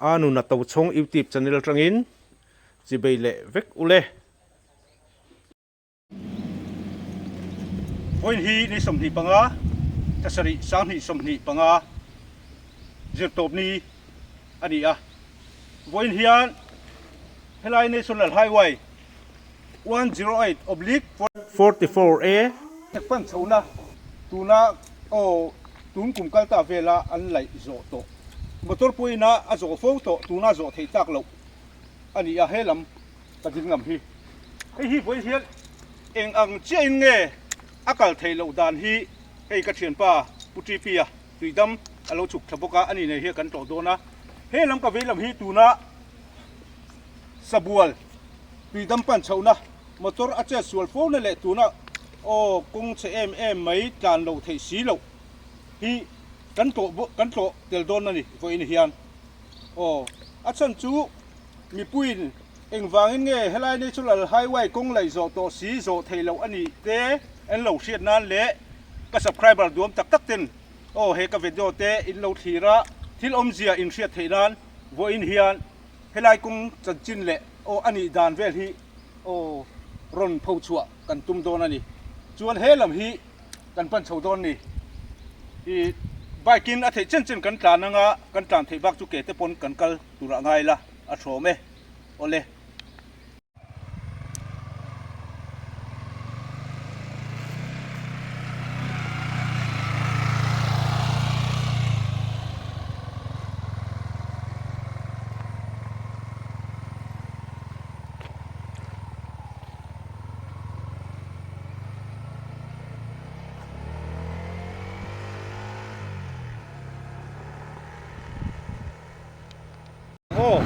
A nuna Tochhawng YouTube channel atangin chibei leh vek ule. Vawiin hi ni 25, thlasarih 20 25 zirtawp ni a ni a. Vawiin hian helai National Highway 108/44A pan chhohna tuna aw tun kum kal ta vela an laih zawh tawh motor pawhin a a zawh fo tawh tuna zawh theih tak loh a ni a he lam ka ding lam hi hei hi vawiin hian eng ang chiahin nge a kal theih loh dan hi hei ka thianpa Pu Ṭipi-a tuidam a lo chhuk thla bawk a a ni nei hian kan tlawh dawn a he lam ka vei lam hi tuna Sabual tuidam pan chhohna motor a chet sual fo na leh tuna aw kawng chhe em em mai tlan loh theih si loh hi kan tlawh kan tlawh tel dawn a ni vawiin hian aw a chhan chu mipuiin engvangin nge helai National Highway kawng laih zawh tawh si zawh theih loh a nih te an lo hriat nan leh ka subscriber duam tak tak ten aw he ka video te in lo thlir a thil awmzia in hriat theih nan vawiin hian Helai kawng chanchin leh aw a nih dan vel hi aw rawn pho chhuah kan tum dawn a ni. Chuan he lam hi kan pan chho dawn ni. I bike in a theih chen chen kan tlan anga kan tlan theih bak chu ke te pawn kan kal turah ngai la a hrawm e. Awle. Aw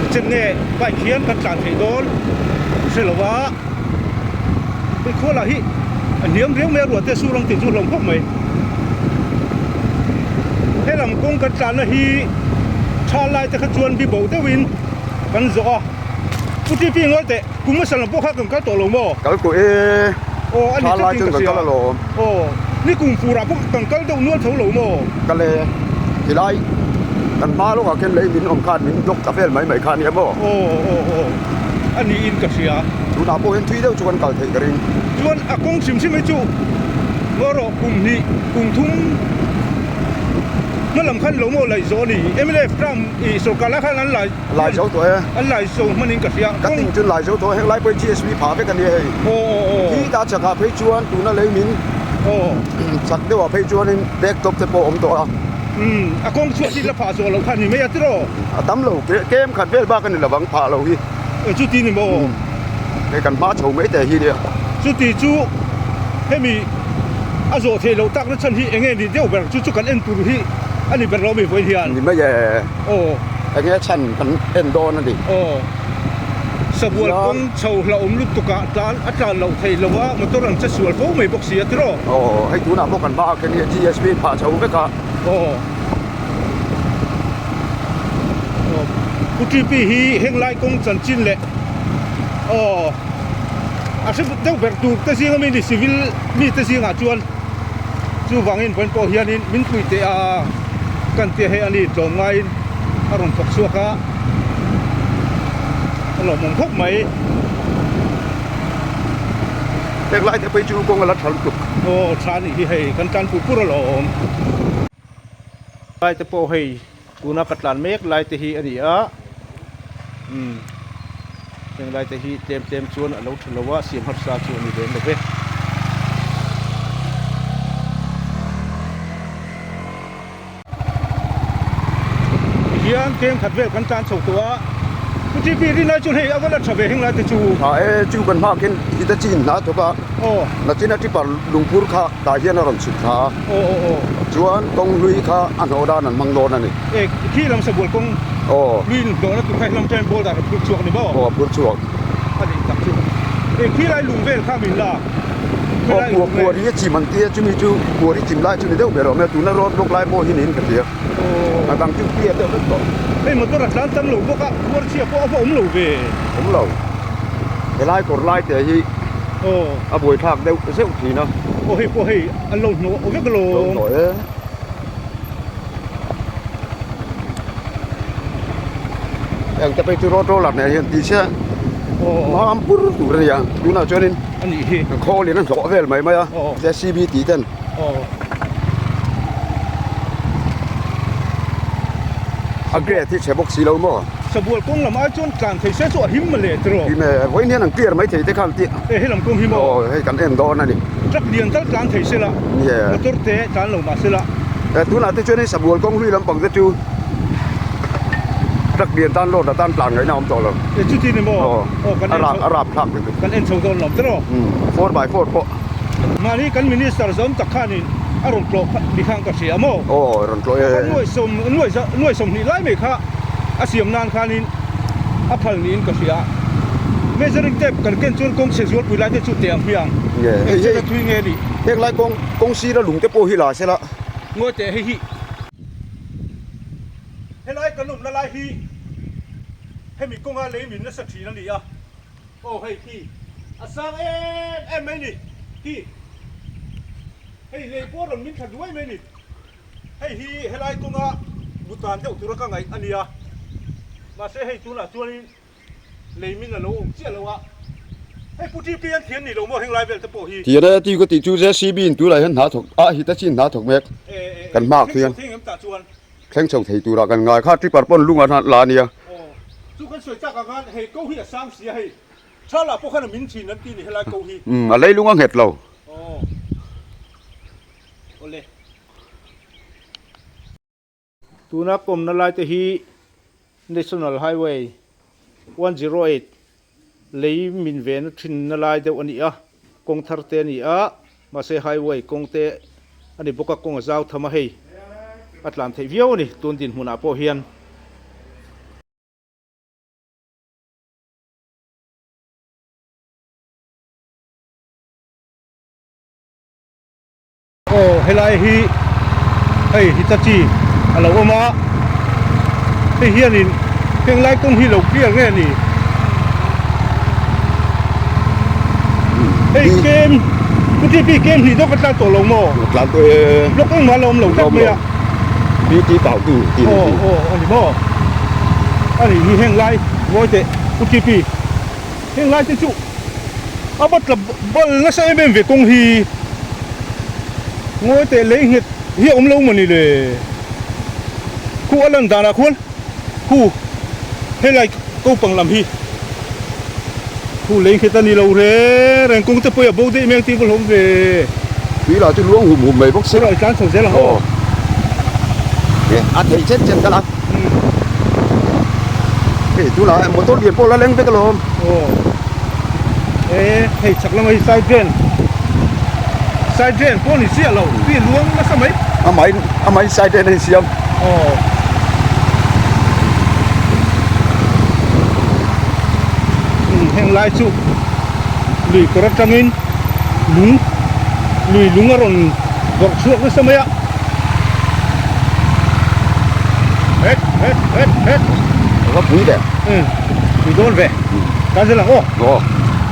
engchen nge bike hian kan tlan theih dawn hre lo a hei khual ah hi a hniam riau mai a ruah te sur ang tih chu hlawm khawp mai helam kawng kan tlan na hi tha lai te kha chuan bi bo deuh in kan zawh a Pu TP ngawi teh kum hmasa lam pawh kha kan kal tawh lo maw? Kal tawh e Aw a ni tha lai tlat in chuan ka kan hria kal alawm. Aw ni kum furah pawh kan kal deuh nual tho lo maw? Kal e tilai kan hma lawkah khian lei min awm khan min block ta vel mai mai kha a nia maw? Aw aw aw a niin ka hria. Tunah pawh hian thui deuh chu kan kal theih ka ring. Chuan a kawng hrim hrim hi chu ngaw rawh kum hnih kum thum hma lam khan lo maw laih zawh a ni mnf term ih sorkar lai khan an lai Lai zo tawh e. An lai zo hman in ka hria. Ka ting chu lai zo tawh heng lai pawhin GSP phah vek a nia hei. Aw aw aw. Khi ta chak ah phei chuan tuna lei min Aw. Chak deuh ah phei chuanin back top te pawh a awm tawh a. Umm a kawng chhuah hi la phah zawh loh kha a ni mai a tiraw? A tam lo kem khat vel bak a ni lovang phah lo hi. Aw chuti ni maw? Hei kan hma chho mai teh hi nia. Chuti chu hemi a zawh theih loh tak na chhan hi eng nge ni deuh ber chu chu kan en tur hi a ni ber lo mi vawiin hian. Ni mai e. Aw. Enge chhan kan en dawn a ni. Aw. Sabual kawng chho hlauhawm lutuk ah tlan a tlan loh theih lo a, motor an che sual fo mai bawk si a tiraw? Aw, hei tunah pawh kan hmaah khian GSP phah chho vek a. Aw. Aw. Pu TP hi heng lai kawng chanchin leh aw a hre deuh ber tur te zing ami ni civil mi te zingah chuan Chuvangin vawiin pawh hianin min pui teh a kan tia hei a ni tlawm ngaiin a rawn thawk chhuak a, a lawmawm khawp mai. Heng lai te phei chu kawng a la tha lutuk. Aw tha anih hi hei kan tlan pur pur alawm. Lai te pawh hei tuna ka tlan mek lai te hi a ni a, umm heng lai te hi tlem tlem chuan a lo tha lo a, siam harsa chu a ni lem lo ve. Tihian tlem khat vel kan tlan chho tawh a, Pu TP rin ai chuan hei a va la tha ve heng lai te chu. Tha e, chu kan hma khin hita chi in hna thawk a, nachin a tipar lungphur kha tah hian a rawn chhuk thla a, chuan kawng hlui kha a hnawh dan an hmang dawn a ni. E, khi lam sabual kawng hlui in hnawhna tur kha helam chuan boulder a phur chhuak a ni maw? Aw, a phur chhuak. A nih tak chu. E, khi lai lung vel kha min la. Aw, kua kua ri a chim an tia, chumi chu kua ri chim lai chu ni deuh ber awm e, tuna road block lai pawh hi niin ka hria. A dang chu clear deuh vek tawh. Hei motor a tlan tam lo bawk a, khuar chhia pawh a va awm lo ve. Awm lo. Helai kawr lai te hi a buaithlak deuh zeuh thin a. Aw hei pawh hei an lo hnawh vek alawm. Lo hnawh e. Engte phei chu road roller nen hian ti se mam pur tur a nia tunah chuanin khawl in a hlawh vel mai mai a JCB tih ten. A grade hi chhe bawk si lo maw? Sabual kawng lam ai chuan tlan thei se chu a him mawle tiraw? Him e, vawiin hian an clear mai thei te khan tih. E he lam kawng hi maw? Aw hei kan en dawn a ni. Truck lian tal tlan thei se la, motor te tlan lo mah se la. E tunah te chuan hei sabual kawng hlui lampang te chu truck lian tan load atan tlan ngaihna a awm tawh lo. E chuti ni maw? Aw kan en chho a rap thlak lutuk. Kan en chho dawn lo tiraw? 4x4 pawh. Mahni kan Minister zawm tak khanin a rawn tlawh kha ni khan ka hria maw? Aw rawn tlawh e. Nuai sawm nuai za nuai 20 lai mai kha a siam nan khanin a phal niin ka hria. Measuring tape kan ken chuan kawng chhe zualpui lai te chu teh ang hmiang. Eng chena thui nge ni? Heng lai kawng kawng sira lung te pawh hi la sela. Ngawi teh hei hi. Helai kan awmna lai hi hemi kawnga lei min nasa thin a ni a. Aw hei khi a sang em em mai ni khi hei lei pawh a rawn min thla duai mai ni hei hi helai kawnga butan deuh tura ka ngaih a nia mahse hei tunah chuanin lei min a lo awm chiah lo a hei pu TP an thian ni lo maw heng lai vel te pawh hi. Thian e ti ka tih chu JCB in tunah hian hna thawk a Hitachi in hna thawk mek kan hmak hian. Thleng chho thei turah kan ngai kha tripper pawn lung an la a nia. Aw chu kan sawi tak ang khan hei ko hi a sang si a hei thala pawh khan a min thin an ti ni helai ko hi. Umm a leilung a nghet lo. Aw awle. Tuna kawmna lai te hi National Highway 108 lei min vena thinna lai deuh a ni a, kawng thar te a ni a, mahse highway kawng te a ni bawk a, kawng a zau tham a hei a tlan theih viau a ni tun dinhmunah pawh hian. Aw helai hi hei Hitachi a lo awm a hei hianin heng lai kawng hi lo clear nge ni hei kem Pu TP kem hnih dawk a tlan tawh lo maw tlan tawh e block engmah a la awm lo tlat mai a BT pau tu tih aw aw a ni maw a nih hi heng lai ngawi teh Pu TP heng lai te chu A va tla bal nasa em em ve kawng hi. Ngawi teh lei nghet hi a awm lo mawni le. Khu a lan danah khuan khu helai kopang lam hi khu lei nghet a ni lo reng reng kawng te pawh hi a bo daih mai ang tih va hlawm ve. Tui lah chu luang hum hum mai bawk si. Kawr ah i tlan chho zel ang aw. A theih chen chen ka la. Hei tunah motor lian pawh la leng vek alawm. Aw e hei chak lama hi side drain side drain pawh ni chiah lo tui a luang nasa mai. Amahin amahin side drain a insiam. Aw heng lai chu lui kawr atangin lung lui lung a rawn vawrh chhuak nasa mai a. Het het het het. Va pui ve. Ừ. Pui dawn ve. Kan zel ang aw. Aw.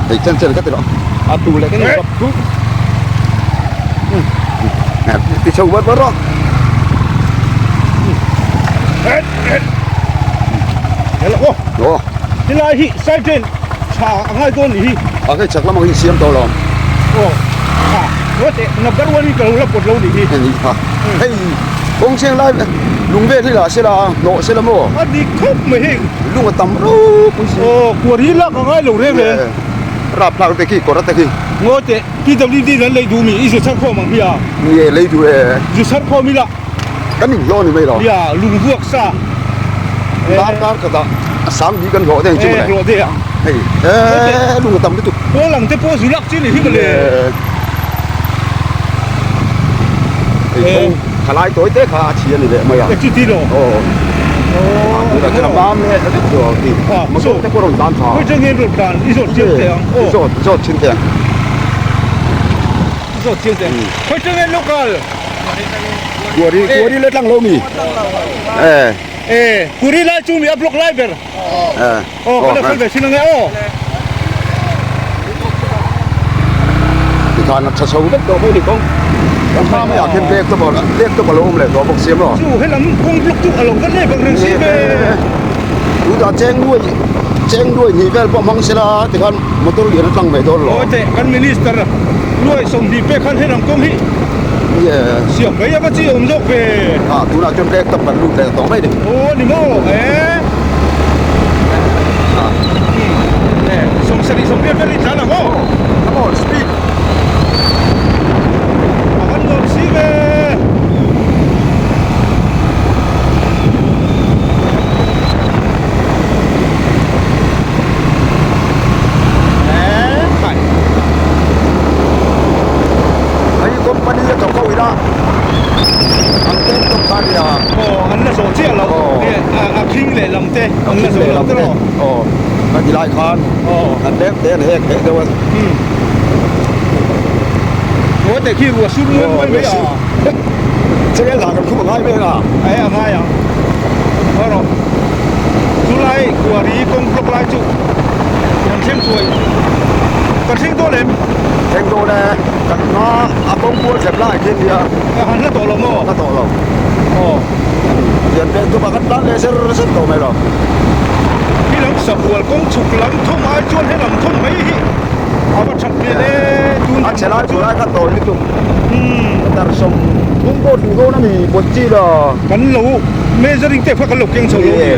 Hei chen chen ka ti lo. A tu leh kan va pui. Ti chho vat vat rawh. Het het. Hello aw. Aw. Tilai hi side drain tha a ngai dawn nih hi. A hei chak lamah hi siam tawh lo. Aw tha ruat eh number one hi ka lo la pawt lo nih hi. Ni kha hei kawng chheng lai lung vel hi lah sela hnawh sela maw. A dik khawp mai hei. Lung a tam ropui si. Aw kuar hi lak a ngai lo reng reng. Rap hlak te khi kawr a te khi. Ngawi teh PWD in an lei duh mi i zu chhar khawm ang hi a. Ni e lei duh e. Zu chhar khawm ila. Kan inhlawh ni mai lo. Nia lung vuak sa. Dar kar khatah a sang bik an hlawh te ang chu mawle. E hlawh te ang. Hei e lung a tam lutuk. Pawl ang te pawh zu lak chi ni hi mawle. Hei kawng thalai tawi te kha a thi a ni leh mai a. E chuti lo. Aw. Aw. Tunah chuan a mam leh vek tawh ang tih. Motor te pawh rawn tlan tha. Khawi changin rawn tlan i zawt chiang teh ang. I zawt zawt chin teh ang. I zawt chiang teh ang. Khawi changin local. Kuari kuari le tlang lo mi. Eh. Eh, kuri lai chu mi a block lai ber. Eh. Oh, kan la ve sin ange oh. Ti khan a tha chho vek tawh mai ni kawng. Kan hma mai ah khian lek te pawh lek te pawh lo awm leh tawh bawk si a maw. Chu helam kawng block chu a lo va lep ang reng si ve. Tunah cheng nuai cheng nuai hnih vel pawh hmang sela tikhan motor lian a tlang mai dawn lo. Aw teh kan minister nuai 20 pek khan helam kawng hi siam mai ava chi awm zawk ve. Ah tunah chuan black top kan lut leh tawh mai ni. Aw ni maw e. 70 80 vel i tlan ang aw. Come on speed. A van nuam si ve. Hei company a thawk ho ila an tlem tawk kha nia. Aw an la zawh chiah lo a khing leh lam te an la zawh lo tiraw. Aw a ti lai khan an tlem te an hek hek deuh a. Aw teh khi ruah sur muai muai mai a. Chengel lah kan khum a ngai mek a. Ai a ngai ang. Haw rawh. Chulai kuari kawng block lai chu kan thleng thuai. Kan thleng dawn em? Thleng dawn e. Kan hma a kawng kual thlep lai khi nia. A han hla tawh lo maw? Hla tawh lo. Aw. Lian pek tum a kan tlan leh zer zer tawh mai lo. Khi lam sabual kawng chhuk lam thawm ai chuan he lam thawm mai hi a va that hmel e. Tun A che lai chu lai kha tawi lutuk. Dar 30 pawh tling dawn a mi pawt chi la. Kan lo measuring tape kha kan lo keng chho lo a ni.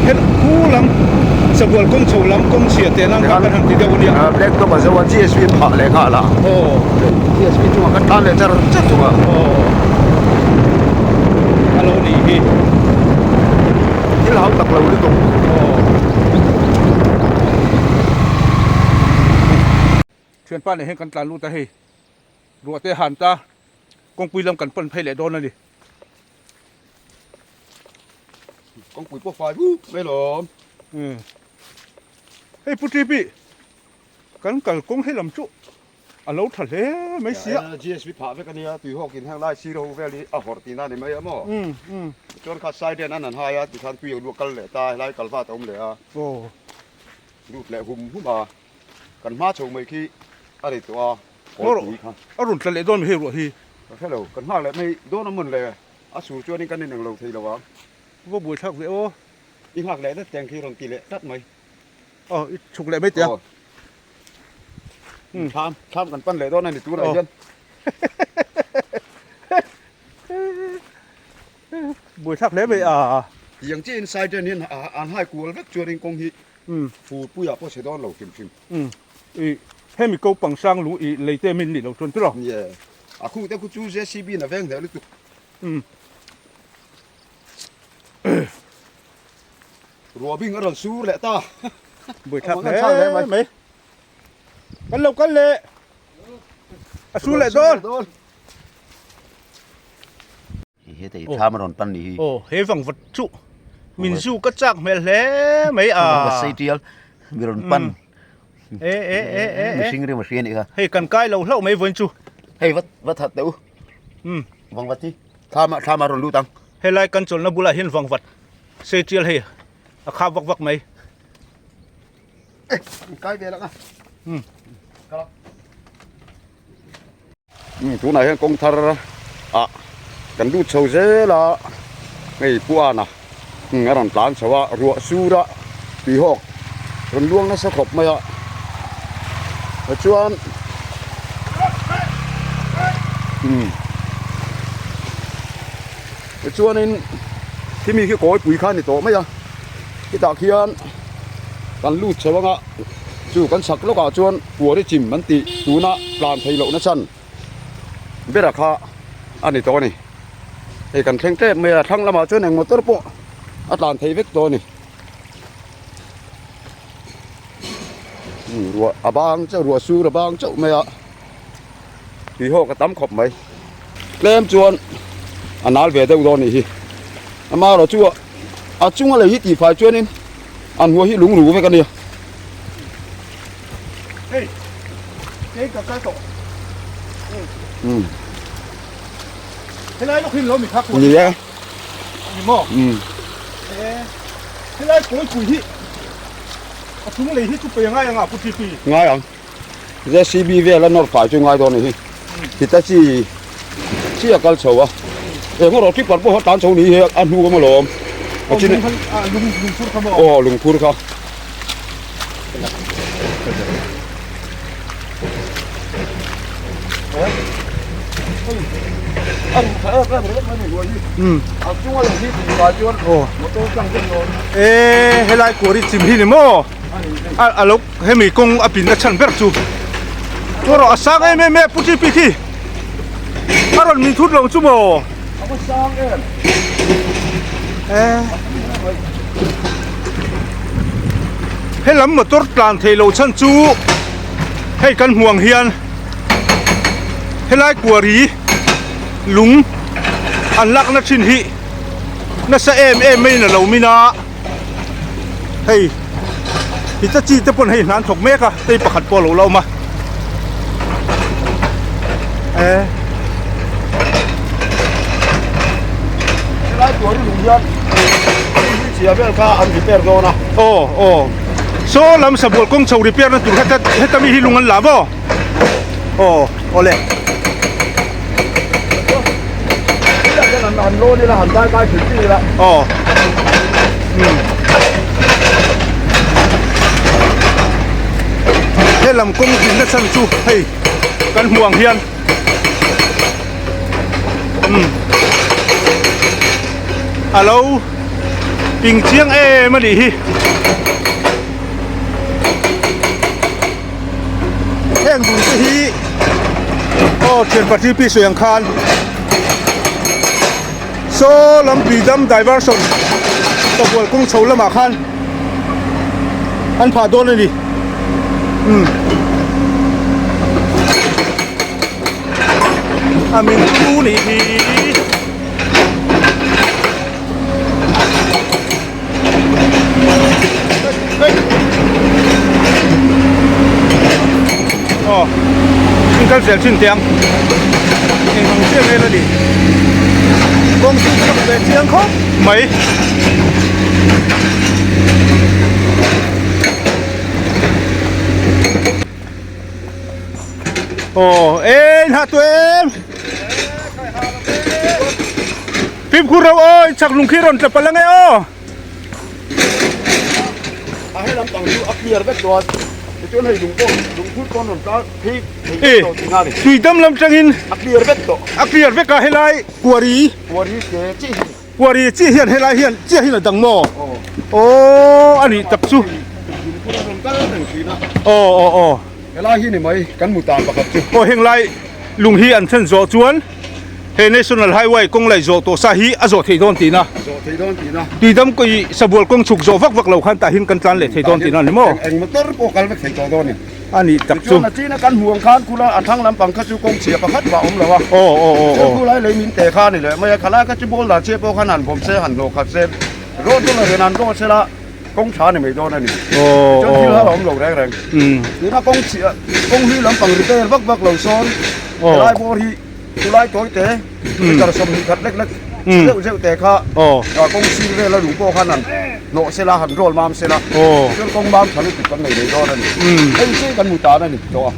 Hel khu lam sabual kawng chho lam kawng chhia teh nan kha kan han ti deuh a nia. Black top a zo a GSV phah leh nghal a. Aw. GSV chungah kan tan leh char char thung a. Aw. A lo nih hi. Thil hau tak lo lutuk. Aw. Thianpa nen hian kan tlan lut a hei. Ruah te han ta kawngpui lam kan pan phei leh dawn a ni. Kawngpui pawh fai vuk mai lawm. Umm. Hei Pu Tipi kan kal kawng he lam chu a lo tha hle mai sia. GSV phah vek a nia tuihawk in heng lai sir ho vel hi a hawrh tihna a ni mai a maw. Umm umm. Chuan kha side hian an han hai a tikhan tui ang luah kal leh ta helai kal vat a awm leh a. Aw. Lut leh hum hum a. Kan hma chho mai khi a ri tawh a, kawlpui kha. A rawn tla leh dawn mai hei ruah hi. Ka hre lo, kan nghak leh mai dawn a mawn le, a sur chuanin kan ineng lo thei lo ang. Va buai thlak ve aw. I nghak leh tlat teng khi rawn ti leh tlat mai. Aw, i chhuk leh mai teh a. Thlam, thlam kan pan leh dawn a ni tunah hian. Buai thlak hle mai a. Tiang chiahin side hian an hai kual vek chuanin kawng hi Fur puiah pawh chhe dawn lo hrim hrim. Umm i hemi ko pang sang lu i lei te min nih lo chuan tiraw? Nie, a khu te khu chu JCB in a veng hle lutuk. Umm. Ruah bing a rawn sur leh ta. Buai thlak hle mai. Kan lo kal leh. A sur leh dawn. Heta i thlam a rawn pan nih hi. Aw he vang vat chu min zu ka chak hmel hle mai a. Vang vat sei tial mi rawn pan. E e e e. Mihring rim a hria nih kha. Hei kan kai lo hlauh mai vawiin chu. Hei vat vat hat teh u. Vang vat hi thlam ah thlam ah rawn lut ang. Helai kan chawlhna bulah hian vang vat sei tial hei a khap vak vak mai. E kai ve lang a. Kala. Tunah hian kawng thar ah kan lut chho zel a hei puan a a rawn tlan chho a ruah sur a tuihawk rawn luang nasa khawp mai a tichuan tichuanin khimi khi kawipui kha a ni tawh mai a khitah khian kan lut chho ang a. Chu kan chhak lawkah chuan Puari chim an tih tuna tlan theih lohna chan bera kha a ni tawh a ni. Hei kan thleng tep mai a, thlang lamah chuan eng motor pawh a tlan thei vek tawh a ni. Ruah a bang chauh ruah sur a bang chauh mai a, tui hawk a tam khawp mai. Tlem chuan a nal ve deuh dawn a nih hi. Amaherawhchu a chunga lei hi tihfai chuanin an hua hi lung ru vek a nia. Hei, kei ka kal tawh. Um. Helai lawk hi lo mi thak Ni e. Ni maw? Um. E, helai kawi pui hi a chung lei hi chu pe ngai anga pu TP. Ngai ang. JCB vel a nawr fai chu ngai dawn a ni hi. Hitachi chi a kal chho a. Eng erawh tipper pawh a tlan chho ni hi a hnu awm alawm. A chin aw lungphur kha. E helai kuari chim hi ni maw a lo hemi kawng a pin na chhan ber chu chuan a sang em em e pu TP khi a rawn min thut lo chu maw helam motor tlan thei lo chhan chu hei kan hmuh ang hian helai kuari lung an lakna thin hi nasa em em maiin a lo min a hei hitachi te pawn hei hna an thawk mek a tei pakhat pawh a lo la awm a eh helai tuar lung hian chhia vel kha an repair dawn a aw aw saw lam sabual kawng chho repair na tur heta heta mi hi lung an la maw aw awle Han lawn ila han dai kai thei ila aw um helam kawng dinna chhan chu hei kan hmuh ang hian um a lo ping chiang em a nih hi. Heng dun te hi aw thian patri pi sawi ang khan saw lam tuidam diversion pabual kawng chho lamah khan an phah dawn a ni umm a min tu nih hi. Aw in kal zel thin teh ang eng ang chiah vel a ni kawng chu chak ve chiang khawp mai. Aw eng hah tawh em. Fimkhur reuh aw chak lung khi rawn tla palh ange aw. A he lampang chu a clear vek dawn tichuan hei lung pawh lungphur pawn rawn tlar phei thei vek tawh tihna a ni. Tui dam lam tangin a clear vek tawh. A clear vek a helai kuari. Kuari te chiah hi. Kuari chiah hian helai hian chiah hian a dang maw? Aw a nih tak chu. Lungphur a rawn kal reng thin a. Aw aw aw. Helai hi ni mai kan mu tan pakhat chu. Aw henglai lung hi an then zawh chuan he National Highway kawng laih zawh tawh sa hi a zawh theih dawn tihna. Zawh theih dawn tihna. Tuidam kawi sabual kawng chhuk zawh vak vak lo khan tah hian kan tlan leh thei dawn tihna a ni maw? Eng motor pawh kal vek thei tawh dawn ni. A nih tak chu. Tichuan a china kan hmuh ang khan khula a thlang lampang kha chu kawng chhia pakhat vah awm lo a. Aw aw aw aw. Chuan khulai lei min te kha a ni leh mai a, khalai kha chu boulder chhia pawh khan han vawm se han hnawh khat se road chu la rian han rawh se la. Kawng tha ni mai dawn a ni. Chuan thil har a awm lo reng reng. Tuna kawng chhia kawng hlui lampang repair vak vak lo sawn helai bawr hi chulai tawi te meter 20 khat lek lek zeuh zeuh te kha kawng sir vel a lung pawh khan han hnawh se la han roll mam se la chuan kawng mam tha lutuk kan nei mai dawn a ni. Hei chu kan hmu tan a ni tawh a.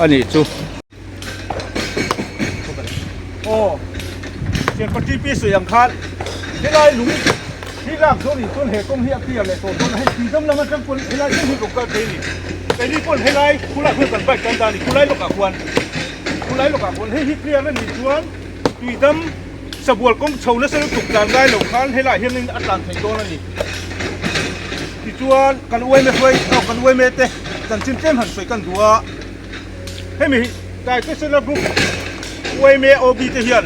A nih chu. Aw Sianpa TP sawi ang khan helai lung hi lak dawn nih chuan he kawng hi a clear leh tawh dawn a, hei tuidam lam atang pawn helai thleng hi rawn kal thei a ni. Keini pawn helai khulai khuan kan bike kan dah a ni, khulai lawkah khuan khulai lawkah khuan hei hi clear a nih chuan tuidam sabual kawng chho nasa lutuk tlan ngai lo khan helai hianin a tlan theih dawn a ni. Tichuan kan uaime hruai aw kan uaime te chanchin tlem han sawi kan duh a. Hemi hi Taitesena Group YMA OB te hian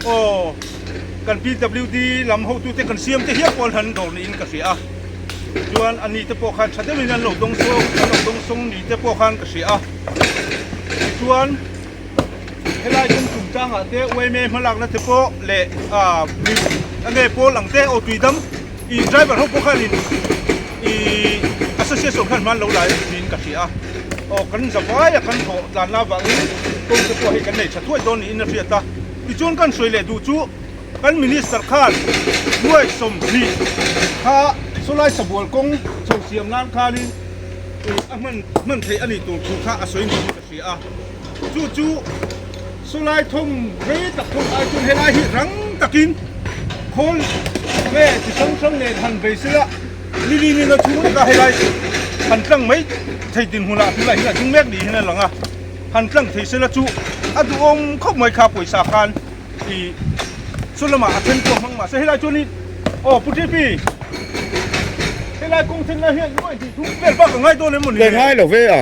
aw kan PWD lam hotute kan siam te hial pawh an han dawr niin ka hria a, chuan a ni te pawh khan tha deuhin an lo dawng sawng an lo dawng sawng ni te pawh khan ka hria a, tichuan helai kawng chungchangah te YMA hmalakna te pawh leh ah mi enge pawl ang te aw tuidam ih driver ho pawh khanin Ih association khan hman lo lai niin ka hria a, aw kan zavai a kan thawh tlanna avangin kawng te pawh hei kan nei tha thuai dawn niin a hriat a, tichuan kan sawi leh duh chu kan minister khan nuai 20 kha sawlai sabual kawng chho siam nan khanin ih a hman hman theih a nih tur thu kha a sawi niin ka hria a, chu chu sawlai thawm rei tak thawm ai chuan helai hi rang takin. Khawl nge chi hrang hrang nen han bei sela ni li nina chhung leka helai han tlang mai thei dinhmunah tunah hian a ding mek niin a lang a, han tlang thei sela chu a duhawm khawp mai kha pawisa khan ih saw lamah a then pawh hmang mahse helai chuanin aw Pu TP helai kawng then lai hian nuai hnih thum vel bak a ngai dawn em maw ni le? Ngai lo ve a.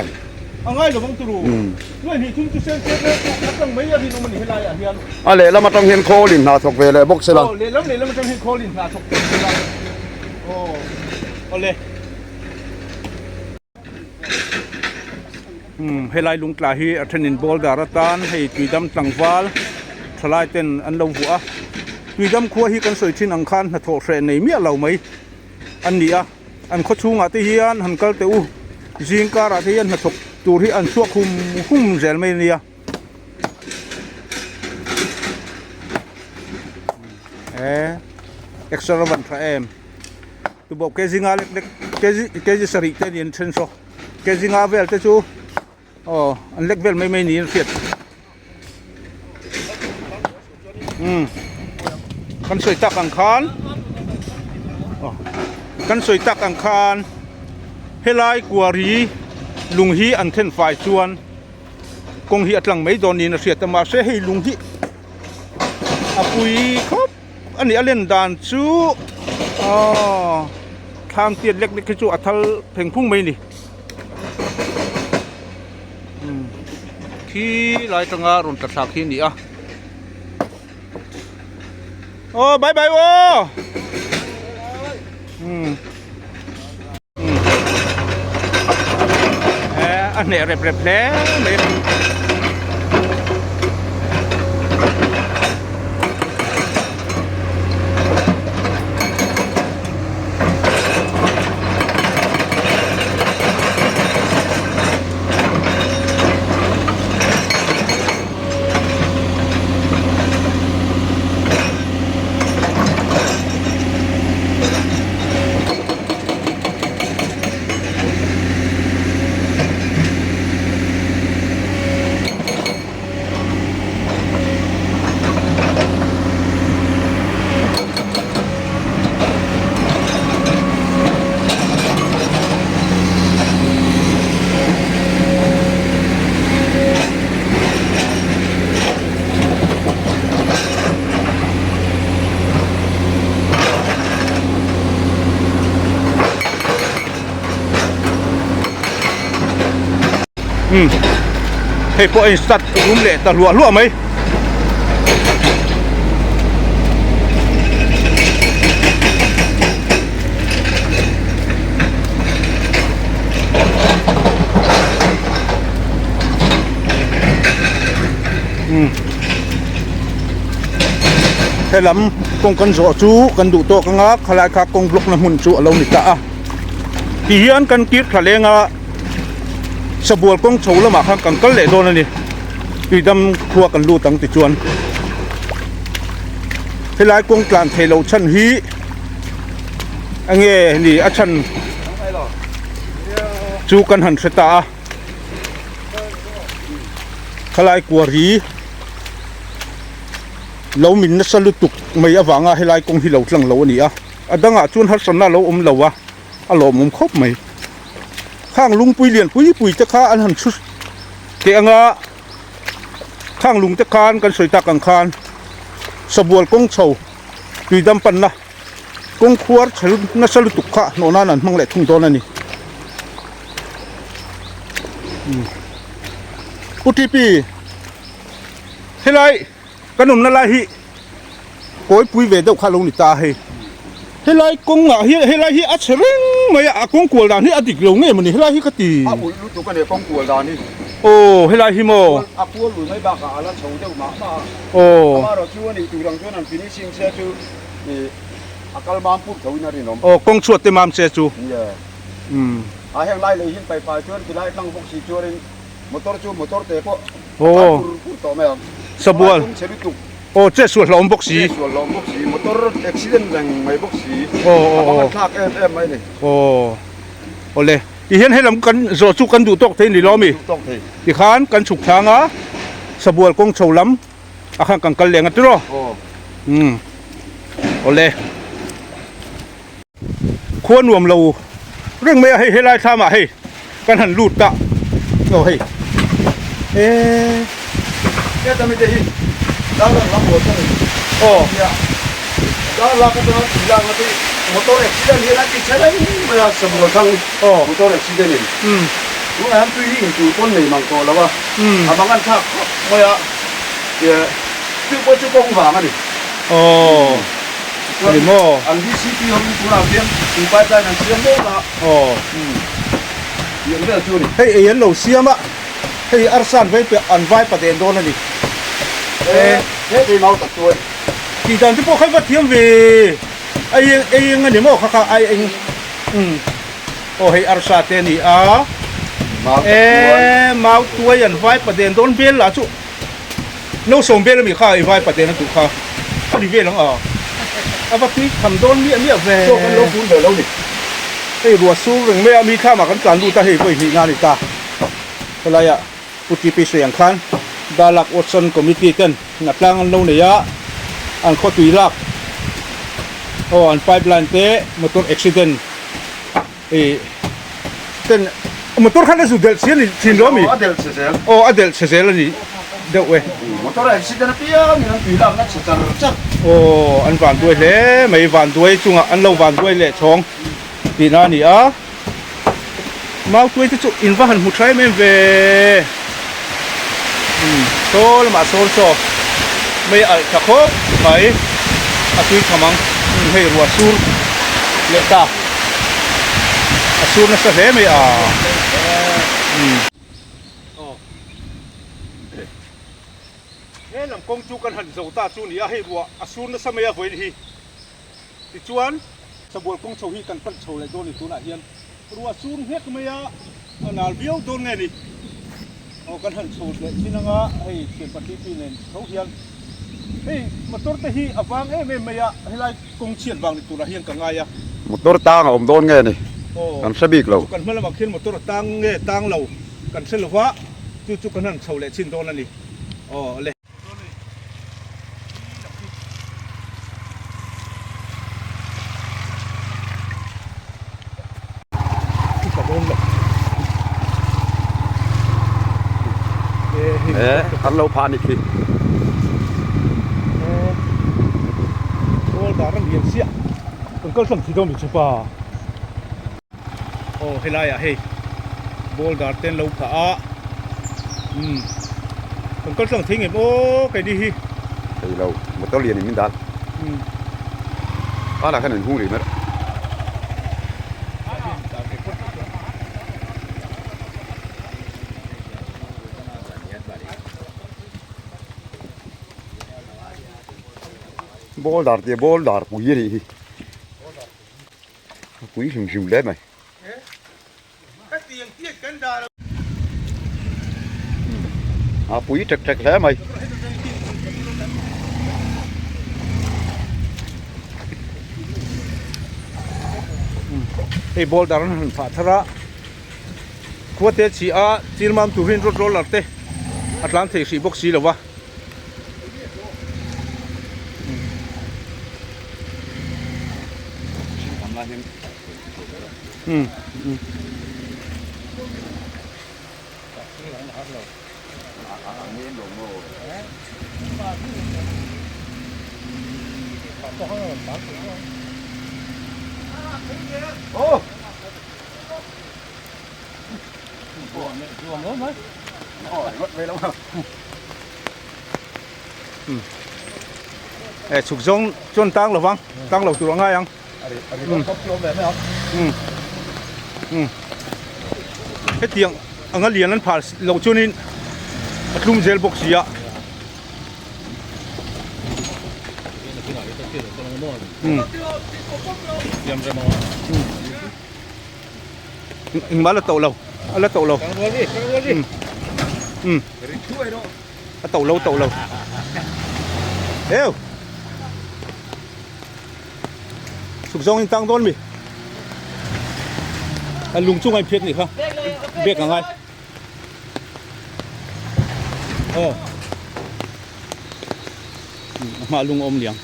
A ngai lo vang turu. Nuai hnih thum chu sen sen vel pawh a tlang mai a rinawm a ni helai ah hian. A lehlam atang hian khawl in hna thawk ve leh bawk sela. Aw lehlam lehlam atang hian khawl in hna thawk ve sela. Aw awle. Umm helai lungtla hi a thenin boulder atan hei tuidam tlangval thalai ten an lo vuah a. Tuidam khua hi kan sawi thin ang khan hnathawh hreh nei miah lo mai an ni a. An khaw chhungah te hian han kal teh u, zing karah te hian hnathawk tur hi an chhuak hum hum zel mai a nia. E exer a van tha em tubawh kg nga lek lek kg kg sarih te niin then saw kg nga vel te chu aw an lek vel mai mai niin a hriat umm kan sawi tak ang khan aw kan sawi tak ang khan helai kuari lung hi an then fai chuan kawng hi a tlang mai dawn niin a hriat a mahse hei lung hi a pui khawp a ni a len dan chu aw thlam tiat lek lek hi chu a thal pheng phung mai a ni. Khi lai tanga rawn tla thlak hi a ni a aw bye bye aw umm a hneh rep rep hle mai a. Umm hei pawh a in start rum leh ta hluah hluah mai. Umm helam kawng kan zawh chu kan duh tawk anga khalai kha kawng block na hmun chu a lo ni ta a tihian kan kir thla leng a sabual kawng chho lamah khan kan kal leh dawn a ni tuidam khua kan lut ang tichuan helai kawng tlan theih loh chhan hi enge ni a chhan chu kan han hre ta a khalai kuari lo min nasa lutuk mai avanga helai kawng hi lo tlang lo a ni a a dangah chuan harsatna a lo awm lo a. a lawmawm khawp mai khang lungpui lian pui pui te kha an han chhu teh anga khang lung te khan kan sawi tak ang khan sabual kawng chho tuidam panna kawng khuar chhe nasa lutuk kha hnawh nan an hmang leh thung dawn a ni Pu TP helai kan awmna lai hi. Kawipui ve deuh kha a lo ni ta a hei. Helai kawngah hian helai hi a chhe reng mai a, a kawng kual dan hi a dik lo nge mawni helai hi ka ti. A ulh lutuk a ni kawng kual dan hi. Aw helai hi maw. A kual lui mai bakah a la chho deuh mah mah a. Aw. Amaherawh chu a nih tur ang chuan an finishing se chu ih a kal mam put tho in a rinawm. Aw kawng chhuat te mam se chu. Nia. Umm. A heng lai lei hin paifai chuan tilai tlang bawk si chuanin motor chu motor te pawh a tlan pur pur tawh mai ang. Sabual. Kawng chhe lutuk. Aw che sual hlauhawm bawk si. Che sual hlauhawm bawk si. Motor accident reng mai bawk si. Aw aw aw. A thlak em em mai ni. Aw. Awle. Ti hian helam kan zawh chu kan duh tawk thei ni lo ami? Duh tawk thei. Ti khan kan chhuk thlang a sabual kawng chho lam a khan kan kal leng a tiraw? Aw. Umm. Awle. Khua nuam lo reng mai a hei helai thlam ah hei kan han lut ta aw hei eee Heta mite hi darlang lam buai ka ni aw nia darlak atanga tui lakna te motor accident hian a ti chhe reng mai a sabual thlang aw motor accident in tunah hian tui hi intur pawn nei mang tawh lo a a mang an thlak khawp mai a chu pawh chu kawng vang a ni aw. Chuan an VCP ho hi tunah khian tui pipeline an siam mek a. Aw. Tih ang vel chu a ni. Hei ei an lo siam a, hei arsa an vei an vai pa den dawn a ni. E, he thei mau tak chuan. Tih dan te pawh kha va thiam ve. Ai eng ei eng a ni maw kha kha ai eng umm. Aw hei arsa te a ni a. Mau tak chuan. E, mau tuai an vai pa den dawn vel lah chu. No sawm vel ami kha i vai paten a duh kha a ri vel ang a, a va tui tham dawn miah miah ve. Chaw kan lo fun ve lo ni. Hei ruah sur reng mai a mi thlamah kan tlan lut a hei vawi hnih na a ni ta. Helaiah Pu TP sawi ang khan Dalak Watson Committee ten a tlang an lo nei a, an khaw tui lak aw an pipeline te motor accident I ten motor khan a zu delh si a ni thin lo ami? Aw a delh chhe zel. Aw a delh chhe zel a ni deuh e. Motor a accident apiang in an tui lakna chhe char char. Aw an van duai hle mai van duai chungah an lo van duai leh chhawng tihna a ni a. Mau tuai te chu in va han hmu tha em em ve. Umm saw lamah sawn saw mei alh tha khawp mai a tui tham ang umm hei ruah sur leh ta a sur nasa hle mai a umm. Aw he lam kawng chu kan han zo ta chu ni a hei ruah a sur nasa mai a vawiin hi tichuan sabual kawng chho hi kan pan chho leh dawn a ni tunah hian. Ruah sur nghek mai a, a nal viau dawn nge ni? Aw kan han chho leh thin anga hei thian pahnih nen tho hian hei motor te hi a vang em em mai a, helai kawng chhiat vang ni turah hian ka ngai a. Motor tang a awm dawn nge ni? Kan hre bik lo. Kan hma lamah khian motor a tang nge tang lo kan hre lo va, chu chu kan han chho leh chin dawn a ni. Aw le. An lo phah a nih khi. Aw helai ah hei boulder te an lo phah a umm kan kal tlang thei ngem aw keini hi. Thei lo motor lian in min dan umm panah khan an hung rih mai. Boulder tih boulder pui a nih hi. A pui hrim hrim hle mai. A pui ṭek ṭek hle mai. Hei boulder an han phah thar a, khua te chhi a chil mam turin road roller te a tlan thei hrih bawk si lo va. E chhuk zawng chuan tang lo vang tang lo tur a ngai ang hetiang anga lian an phal loh chuanin a tlum zel bawk si a. Engmah a la tawh lo a la tawh lo a tawh lo tawh lo eu chhuk zawng in tang dawn mi a lung chungah in phiat nih kha bag a ngai aw a hmaah lung a awm liang.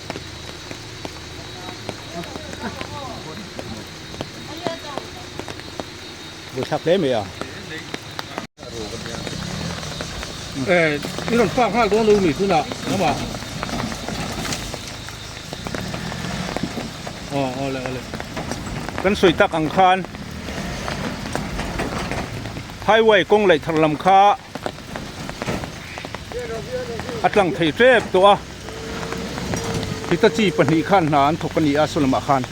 Buaithlak hle mai a. Eh, i rawn park nghal dawn lo mi tunah lamah. Aw, awle awle. Kan sawi tak ang khan highway kawng laih thar lam kha a tlang thei tep tawh a. Hitachi pahnih khan hna an thawk a ni a saw lamah khan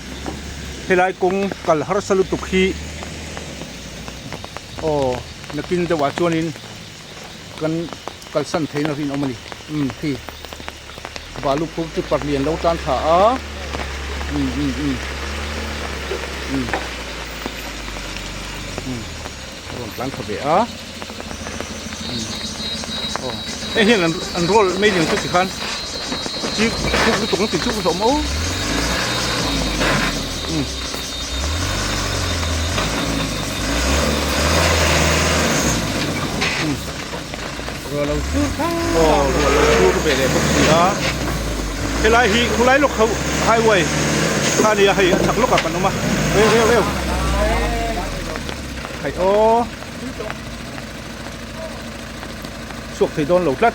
helai kawng kal harsa lutuk hi aw nakin deuhah chuanin kan kalsan theihna rinawm a ni umm khi balu phur chu pahnih an lo tan thla a umm umm umm umm umm a rawn tlan thla ve a umm aw hei hian an an roll mai lian chu tikhan chik khuk lutuk ang tih chu ka hlawh maw umm. Ruah lo sur kha. Aw ruah lo sur ve leh bawk si a. Helai hi khulai lawk ho highway kha nia hei a chak lawkah kan awm a. Reu reu reu. Hei aw. Chhuak thei dawn lo tlat.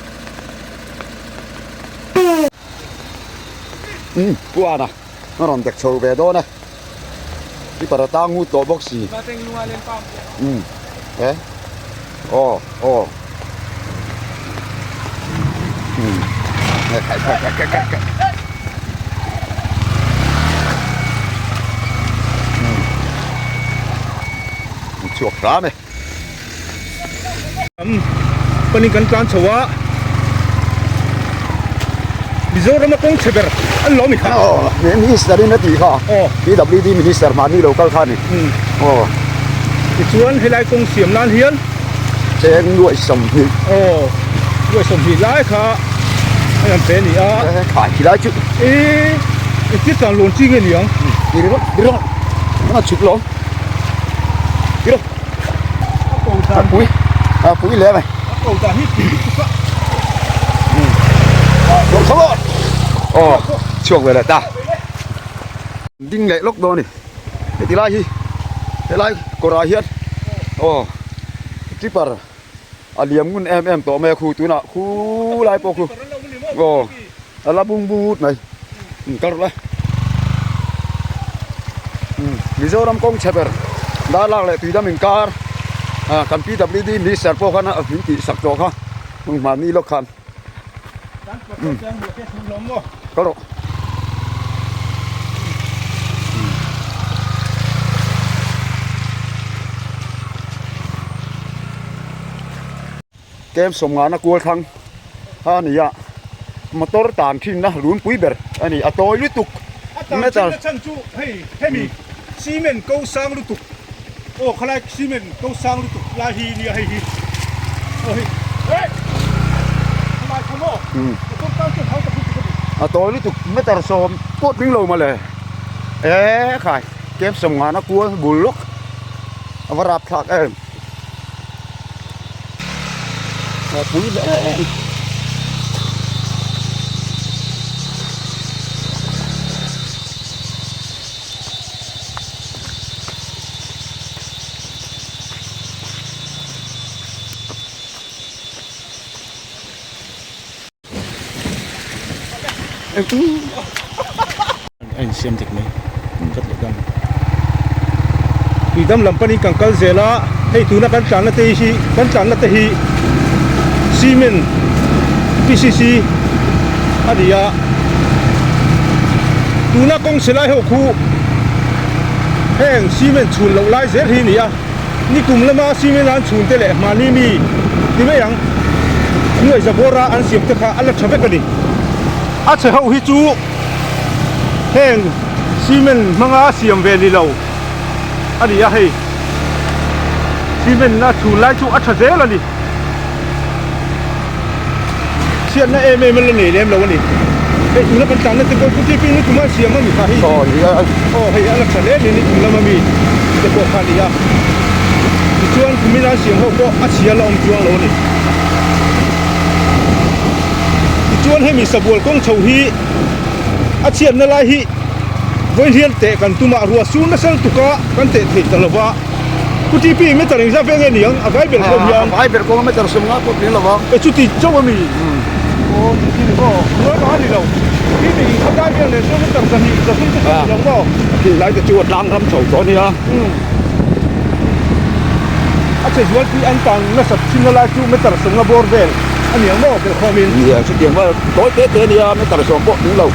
Umm puan a a rawn dek chho ve dawn a. Keeper a tang ngut tawh bawk si. Umm he aw aw umm khai khai khai khai khai khai umm chhuak hram e. Panin kan tlan chho a, Mizorama kawng chhe ber an lo ni kha. Aw, minister in a tih kha. Aw. PWD minister mahni lo kal kha a ni. Aw. Tichuan helai kawng siam nan hian. Cheng nuaih 20. Aw, nuaih 20 lai kha a rawn pe a ni a. Khai khi lai chu. E, engtin tlan lawn chi nge ni ang? Ni ringawt, ni ringawt. A chhuk lo. Ni rawh. A pui, a pui leh mai. A ko dan hi pui lutuk a. Come on. Aw, chhuak ve leh ta. Ding leh lawk dawn a ni. Heti lai hi helai kawrah hian aw tipper a liam ngun em em tawh mai a khu tunah khu lai pawh khu aw a la bung but mai kal rawh le Mizoram kawng chhe ber darlak leh tuidam inkar ah kan PWD minister pawh khan a min tih sak tawh kha hmanni lawk khan kal rawh. Kem sawmngana kual thlang a ni a motor tan thinna lunpui ber a ni a tawi lutuk A tan thinna chhan chu hei hemi cement ko sang lutuk aw khalai cement ko sang lutuk lai hi nia hei hi aw hei khalai kha maw motor tan chuan hau tak lutuk a ni. A tawi lutuk meter sawm pawh tling lo mawle e khai kem sawmngana kual bul lawk a va rapthlak em. A pui hle A insiam dik mai ka tih dan tuidam lam panin kan kal zel a hei tuna kan tlanna te hi kan tlanna te hi cement pcc a ni a tuna kawng chhe lai ho khu heng cement chhun loh lai zel hi a ni a. Nikum lama cement an chhun te leh mahni mi ti mai ang nuai zabawra an siam te kha a la tha vek a ni. A chhe ho hi chu heng cement hmanga siam ve ni lo a ni a hei cement a chhun lai chu a tha zel a ni. Chhiatna em em a la nei lem lo a ni. Hei tuna kan tlanna te pawh Puti pin nikum a siam a mi kha hei hi aw hei a la tha hle ni nikum lama mi te pawh kha a ni a. Tichuan kumin an siam ho pawh a chhia la awm chuang lo a ni. Tichuan hemi sabual kawng chho hi a chhiatna lai hi vawi hlial teh kan tum a, ruah sur nasa lutuk a kan teh thei ta lo va. Pu TP meter engzat vel nge ni ang a vai ber kawng hian? A vai ber kawng a meter 50 pawh tling lo ang. E chuti chauh a mi? Aw chuti ni maw? Nuai vang a ni lo. Khi mi in khaw dai vel nen chuan meter 200 300 te chu a ni lo maw? Khi lai te chu a tlang ram chho tawh a nia. A che zualpui an tang nasat thinna lai chu meter 50 bawr vel a ni ang maw belhkhawmin? Nia chutiang vel tawi te te a nia meter 10 pawh tling lo.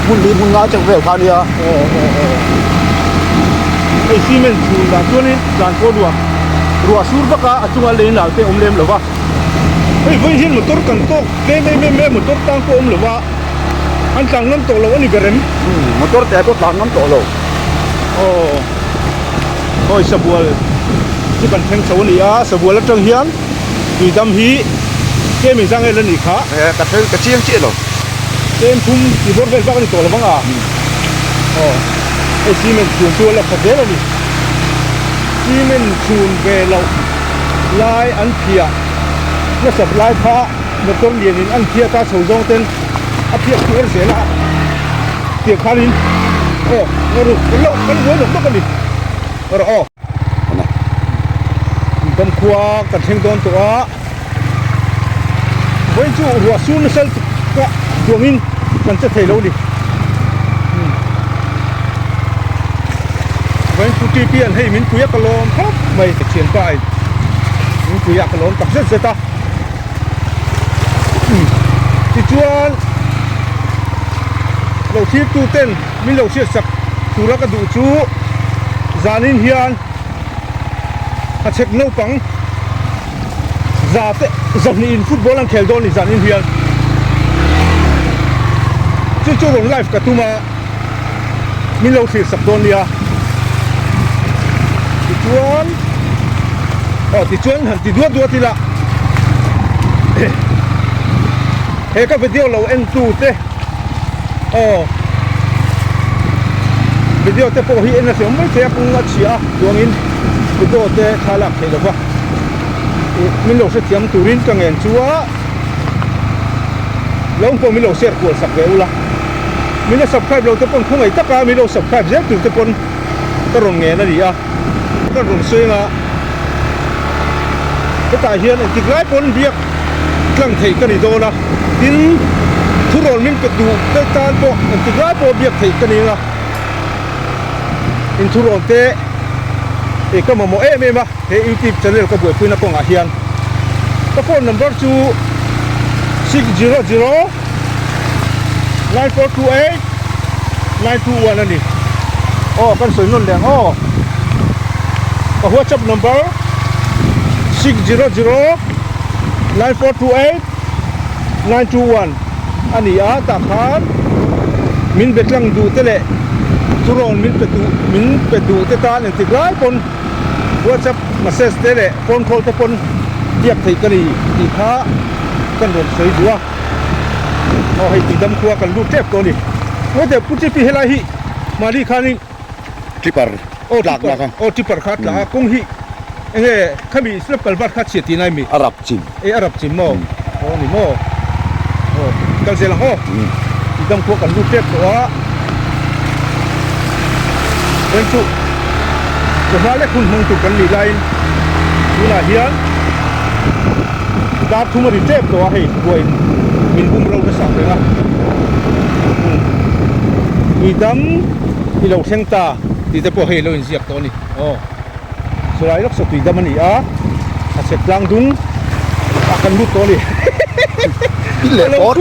Hmun li hmun nga chauh vel kha a nia. Aw aw aw hei cement chhun dah chuanin tlan pawh nuam ruah sur vak a a chunga lei nal te a awm lem lo va hei vawi hian motor kan tawk tlem em em em motor tang pawh a awm lo va an tlan ngam tawh lo a ni ber em motor te pawh tlan ngam tawh lo aw hawi sabual chu kan thleng chho a ni a sabual atang hian tuidam hi tlem inzang el a nih kha ka ka chiang chiah lo. Tlem thum ti bawr vel vak a ni tawh lo vang a, aw hei cement chhun chu a la tha zel a ni. Cement chhun ve loh lai an phiah nasat lai kha motor lianin an phiat a chho zawng ten a phiat kual zel a tiang khanin aw ngaw kan lo kan buai lawk lawk a ni rawh aw. Damkhua kan thleng dawn tawh a. Vawiin chu ruah sur nasa lutuk a duangin kan che thei lo a ni. Vawiin chu TP an hei min pui a ka lawm khawp mai ka thianpa in min pui a ka lawm tak zet zet a. Tichuan lo thirtu ten min lo hriatsak tura ka duh chu zanin hian a chhek naupang za te 200 in football an khel dawn ni zan in hian chu chu rawn live ka tum a min lo thlir sak dawn nia tichuan aw tichuan han ti duat duat ila he ka video lo en tu te Aw video te pawh hi en a hriam mai thei a kawng a chhia a chuangin video te thla lak theih lova ih min lo hrethiam turin ka ngen chu a lo pawh min lo share kual sak ve ula min la subscribe lo te pawn khawngaih taka min lo subscribe zel tur te pawn ka rawn ngen a ni a ka rawn sawi anga hetah hian engtik lai pawn biak tlang theih ka ni dawn a tin thurawn min pe duh te tan pawh engtik lai pawh biak theih ka ni ang a in thurawn te ih ka mamawh em em a he youtube channel ka buaipuina kawngah hian ka phone number chu 600 9428 921 a ni aw kan sawi nawn leh ang aw ka whatsapp number 600 9428 921 a ni a tah khan min be tlang duh te leh thurawn min pe duh min pe duh te tan engtik lai pawn whatsapp message te leh phone call te pawn biak theih ka ni tih kha kan rawn sawi duh a aw hei tuidam khua kan lut tep tawh a ni ngawi teh pu chipi helai hi mahni khanin Tipper aw tipper aw tipper kha a tla a kawng hi enge khami slab kalvat kha chhiat tih nai mi a rap chin e a rap chin maw aw ni maw aw kal zel ang aw tuidam khua kan lut tep tawh a chuan chu chawhma lek hun hmang tur kan nih laiin tunah hian dar thum a ri tep tawh a hei buai min bum ro nasa reng a tuidam i lo thleng ta tih te pawh hei lo inziak tawh a ni aw chulai lawk saw tuidam a ni a a chhek tlang dung a kan lut tawh a ni pil leh pawt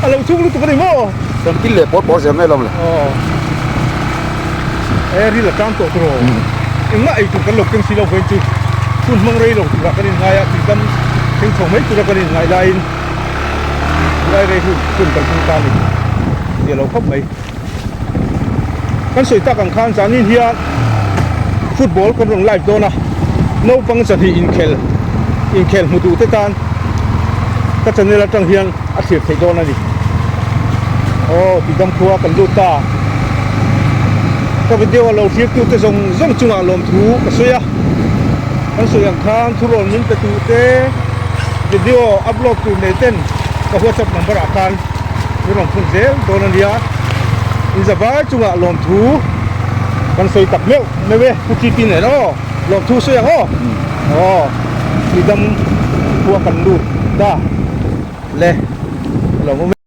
a lo chhung lutuk a ni maw kan pil leh pawt pawt zel mai alawm le aw e ril a tang tawh tur aw engmah ei tur kan lo keng si lo vawiin chu hun hmang rei lo turah kan inngai a tuidam thleng chho mai tura kan inngai laiin lai rei hun hun kan hmang ta a ni zia lo khawp mai. Kan sawi tak ang khan zanin hian football kan rawn live dawn a, naupang 200 inkhel inkhel hmu duh te tan ka channel atang hian a thlir theih dawn a ni. Aw Tuidam khua kan lut ta. Ka video a lo thlir tu te zawng zawng chungah lawmthu ka sawi a, kan sawi ang khan thurawn min pe tu te video upload tur nei ten ka whatsapp number ah khan min rawn phun zel dawn a nia. In zavai chungah lawmthu. Kan sawi tak meuh meuh e Pu TP nen aw lawmthu sawi ang aw aw Tuidam khua kan lut ta le lawm awm e.